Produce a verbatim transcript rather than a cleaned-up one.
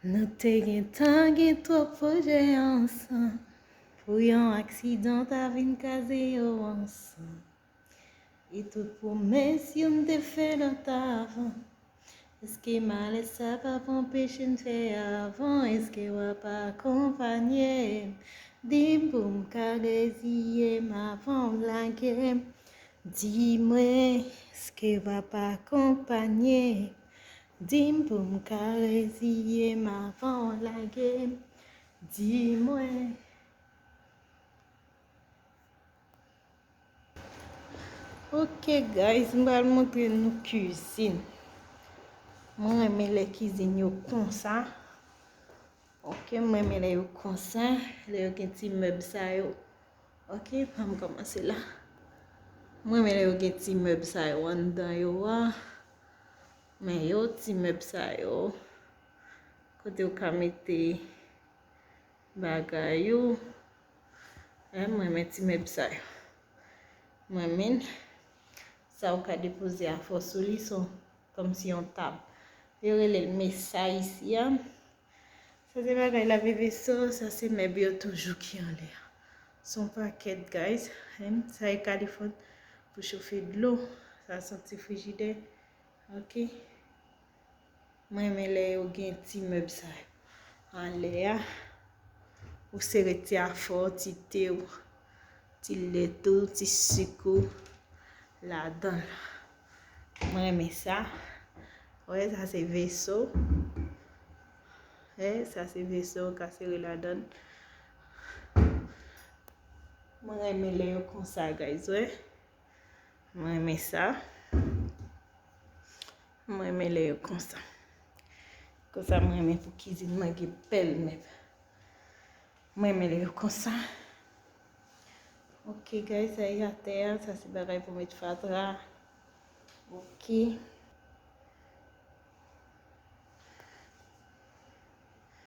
Nou te gentan gen twòp pwojè ansanm, pou yon aksidan ta vin kraze yo ansanm. E tout pwomès youn te fè lòt avan. Èske malè sa p ap anpeche n fè avan? Èske w ap akonpanye m? Di m pou m ka reziye m avan w lage m. Di mwen, èske w ap akonpanye m? Di m pou m ka reziye m avan w lage m. Di mwen. Ok, guys, m pral montre nou kizin. Mwen renmen lè kizin yo konsa. Ok, mwen renmen lè yo konsa, lè yo gen ti mèb sa yo. Ok, ann kòmanse la. Mwen renmen lè yo gen ti mèb sa yo anndan yo a. Men yo, ti mèb sa yo. Kote w ka mete bagay ou. Eh, mwen renmen ti mèb sa yo. Mwen renmen sa ou ka depoze afè w sou li, se yon, kòmsi yon tab. Yo rele l mesa isi a. Sa se bagay lave veso, sa se mèb yo toujou ki anlè a. Se yon pakèt, guys. Em, sa e kalifòn pou chofe dlo. Sa se yon ti frijidè. Ok. Mwen renmen lè yo gen ti mèb sa yo anlè a. Ou sere ti afè w, ti te w, ti lèt ou, ti sik ou ladan l. Mwen renmen sa. Wè, sa se veso. Wè, sa se veso ou ka sere ladan l. Mwen renmen lè yo konsa, guys, wè. Mwen renmen sa. Mwen renmen lè yo konsa. Konsa mwen renmen pou kizin mwen gen bèl mèb. Mwen renmen lè yo konsa. Ok, guys, sa e atè a, sa se bagay pou met fatra. Ok.